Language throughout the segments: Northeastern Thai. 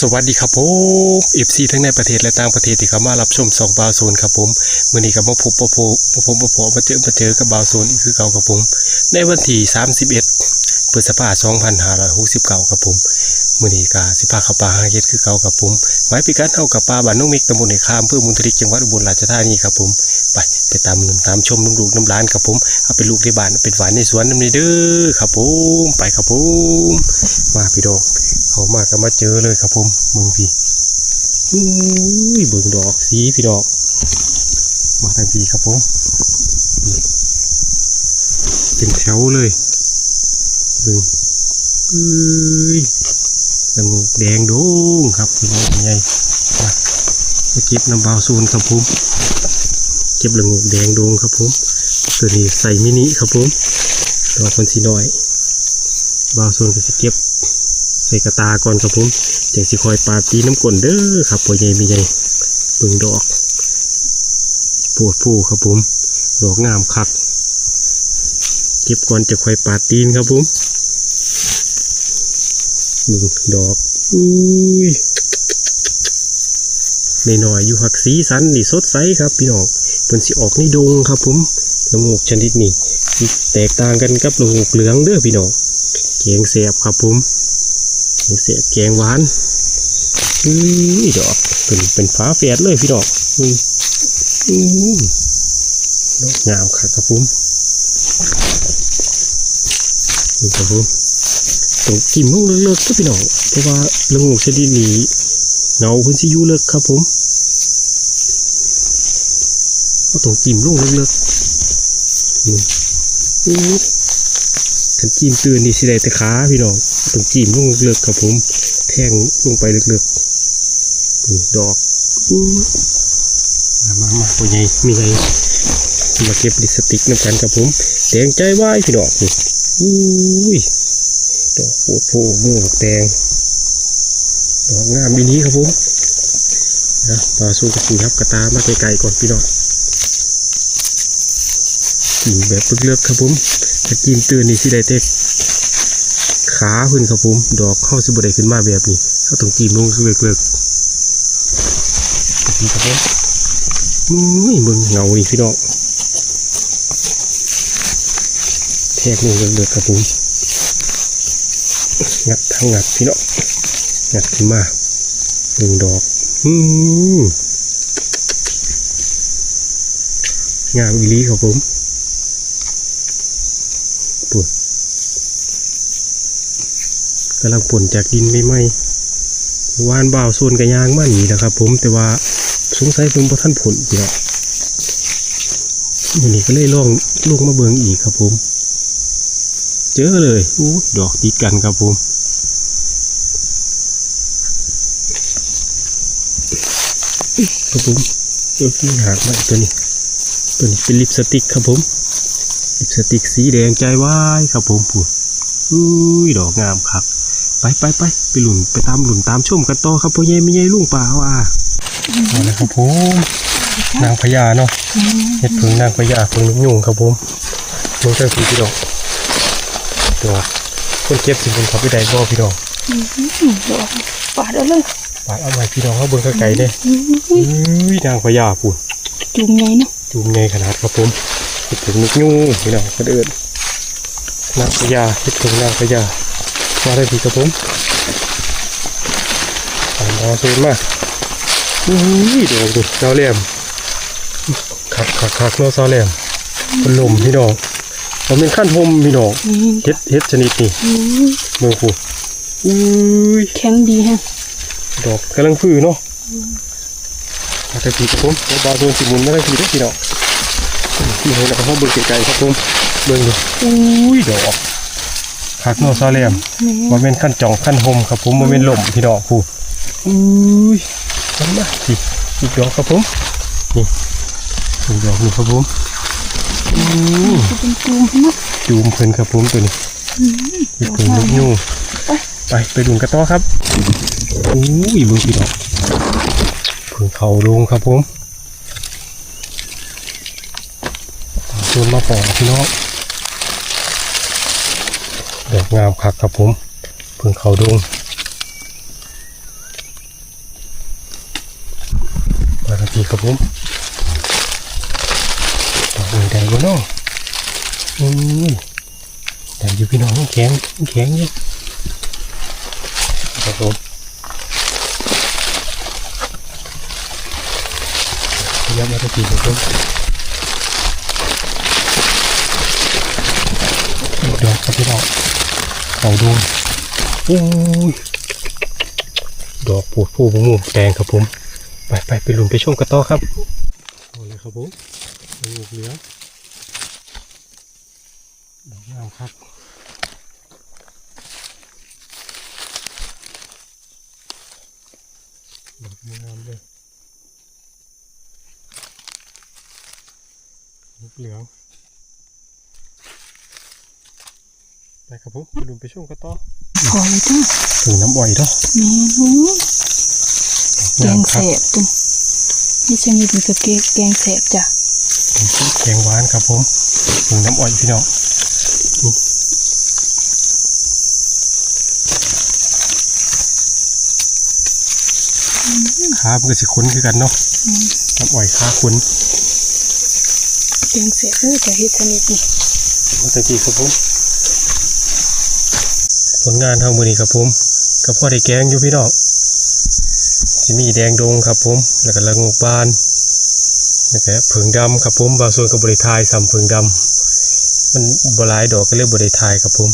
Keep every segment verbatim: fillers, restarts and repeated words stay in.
สวัสดีครับผม เอฟซี ทั้งในประเทศและต่างประเทศที่เข้ามารับชมช่องบ่าวโซนครับผม มื้อนี้ก็มาพบมาพบมาพบมาพบมาเจอมาเจอกับบ่าวโซนอีกคือเก่าครับผม ในวันที่ สามสิบเอ็ด พฤษภา สองพันห้าร้อยหกสิบเก้าครับผม มื้อนี้ก็สิพาเข้าป่าหาเห็ดคือเก่าครับผม หมายพิกัดเฮากับป่าบ้านหนองเม็ก ตำบลห้วยคา อำเภอบุญทลิก จังหวัดอุบลราชธานีครับผม ไป ไปตามเงินตามชมน้ำลูกน้ำหลานครับผม เอาเป็นลูกในบ้านเป็นหวานในสวนนำเด้อครับผม ไปครับผม มาพี่น้อง เข้ามาก็มาเจอเลยครับผม เบิ่งพี่ อุ้ย เบิ่งดอกสีพี่น้อง มาทางพี่ครับผม เป็นแถวเลย เบิ่ง เอ้ย ละโงกแดงโดงครับพี่น้องใหญ่ มา มาเก็บน้ำบ่าวโซนครับผม เก็บละโงกแดงโดงครับผม ตัวนี้ไซส์มินิครับผม ดอกมันสิน้อย บ่าวโซนก็สิเก็บ ใส่กระตาก่อนครับผม จั่งสิค่อยปาดตีนำก้นเด้อครับ พ่อใหญ่แม่ใหญ่ เบิ่งดอก โพดโพครับผม ดอกงามคัก เก็บก่อนจะค่อยปาดตีนครับผม หนึ่งดอก อุ้ย น้อยๆอยู่ ผักสีสันนี่สดใสครับพี่น้อง เพิ่นสิออกในดงครับผม ละโงกชนิดนี้สิแตกต่างกันกับละโงกเหลืองเด้อพี่น้อง แกงแซ่บครับผม แกงแซ่บแกงหวาน อุ้ย ดอก เป็น เป็นฝาแฝดเลยพี่น้อง อืม อืม ดอกงามคักครับผม นี่ครับผม ต้องจิ้มลงเลิกๆครับพี่น้อง เพราะว่าละโงกชนิดนี้ เงาเพิ่นสิอยู่เลิกครับผม ก็ต้องจิ้มลงเลิกๆ นี่ อืม คันจิ้มตื่นนี่สิได้แต่ขาพี่น้อง ต้องจิ้มลงเลิกๆครับผม แทงลงไปเลิกๆ นี่ดอก อืม มา มา มา โอ้ย ใหญ่ มีใหญ่ มาเก็บลิปสติกนำกันครับผม แดงใจวายพี่น้อง นี่ อุ้ย ดอกโพดโพ ม่วงแดง ดอกงามอีหลีครับผม นะ บ่าวโซนก็สิครับกระตามาไกลๆก่อนพี่น้อง กินแบบเลิกๆครับผม ถ้ากินตื่นนี่สิได้แต่ขาเพิ่นครับผม ดอกเฮาสิบ่ได้ขึ้นมาแบบนี้ เฮาต้องกินลงเลิกๆ นี่ครับผม อุ้ย เบิ่งเงานี่พี่น้อง แทกลงเลิกๆครับผม งัดทั้งงัดพี่น้อง งัดขึ้นมา หนึ่งดอก อืม งามอีหลีครับผม ปุ๊บ กำลังป่นจากดินใหม่ๆ วานบ่าวโซนกะย่างมานี่แหละครับผม แต่ว่าสงสัยเพิ่นบ่ทันป่นเนาะ มื้อนี้ก็เลยลองลงมาเบิ่งอีกครับผม เจอเลย อู้ ดอกติดกันครับผม ครับผม เจอที่หากไว้ตัวนี้ ตัวนี้เป็นลิปสติกครับผม ลิปสติกสีแดงใจวายครับผม พู้น อุ้ย ดอกงามคัก ไปไปไป ไปลุ้น ไปตามลุ้นตามชมกันต่อครับ พ่อใหญ่แม่ใหญ่ลุงป้าว่า เอาเลยครับผม นางพญาเนาะ เห็ดเผิงนางพญา เผิงนกยูงครับผม เบิ่งจังซี่พี่น้อง ดอก คนเก็บสิบุญเขาไปได้บ่พี่น้อง อืม ดอก ปาดเอาเลย ปาดเอาไว้พี่น้องเขาเบิ่งไกลๆเด้ อืม อุ้ย นางพญาพู้น จุ่มใหญ่เนาะ จุ่มใหญ่ขนาดครับผม เห็ดเผิงนกยูงพี่น้อง เพิ่นเอิ้น นางพญา เห็ดเผิงนางพญา มาได้พี่ครับผม ตามบ่าวโซนมา อุ้ย ดอกดู สาวแหลม คักคักคักเนาะ สาวแหลม เป็นลมพี่น้อง มันเป็นขั้นหมพี่น้อง อืม เห็ด เห็ดชนิดนี้ อืม เบิ่งพู้น อุ้ย แข็งดีแฮะ ดอกกำลังฟื้นเนาะ มาทางพี่ครับผม เดี๋ยวบ่าวโซนสิหมุนมาทางพี่เด้อพี่น้อง นี่ให้เราเข้าเบิ่งไกลๆครับผม เบิ่งดู อุ้ย ดอก คักเนาะ สาวแหลม แม่น บ่แม่นขั้นจ่องขั้นหมครับผม บ่แม่นลมพี่น้อง พู้น อุ้ย มาสิ อีกดอกครับผม นี่ อีกดอกหนึ่งครับผม อืม จะเป็นจุ่มนะ จุ่มเพิ่นครับผมตัวนี้ อืม เห็ดเผิงนกยูง ไป ไป ไปดูกันต่อครับ อุ้ย เบิ่งพี่น้อง เผิงเขาดงครับผม ชวนมาปอกพี่น้อง ดอกงามคักครับผม เผิงเขาดง ครับผม ดอกนี้ได้บ่เนาะ อืม ได้อยู่พี่น้อง แข็ง แข็งอยู่ ครับผม ขยับมาตะกี้ครับผม ดอกครับพี่น้อง เขาดวง โอ้ย ดอกโพดโพม่วงแดงครับผม ไปไปไปลุ้นไปชมกันต่อครับ เอาเลยครับผม ดอกเหลือง ดอกงามครับ ดอกงามเลย ดอกเหลือง ไปครับผม ไปลุ้นไปชมกันต่อ พอเลยจ้ะ ถึงน้ำอ้อยเนาะ แม่น แกงแซ่บจ้ะ นี่ชนิดนี้ก็แกง แกงแซ่บจ้ะ แกงหวานครับผม ถึงน้ำอ้อยพี่น้อง ขามันก็สิขนคือกันเนาะ อืม น้ำอ้อยขาขน แกงแซ่บเด้อจ้ะ เฮ็ดชนิดนี้ มาตะกี้ครับผม ผลงานเฮามื้อนี้ครับผม ก็พอได้แกงอยู่พี่น้อง สิมีแดงดงครับผม แล้วก็ละโงกบาน แล้วก็เผิงดำครับผม บ่าวโซนก็บ่ได้ถ่ายซ้ำเผิงดำ มันบ่หลายดอกก็เลยบ่ได้ถ่ายครับผม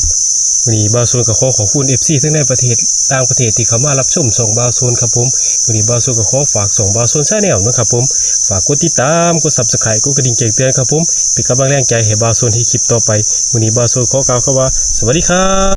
มื้อนี้บ่าวโซนก็ขอขอบคุณ เอฟซี ทั้งในประเทศ ต่างประเทศที่เข้ามารับชมช่องบ่าวโซนครับผม มื้อนี้บ่าวโซนก็ขอฝากช่องบ่าวโซน Channel นะครับผม ฝากกดติดตาม กด Subscribe กดกระดิ่งแจ้งเตือนครับผม เป็นกำลังแรงใจให้บ่าวโซนเฮ็ดคลิปต่อไป มื้อนี้บ่าวโซนขอกล่าวคำว่า สวัสดีครับ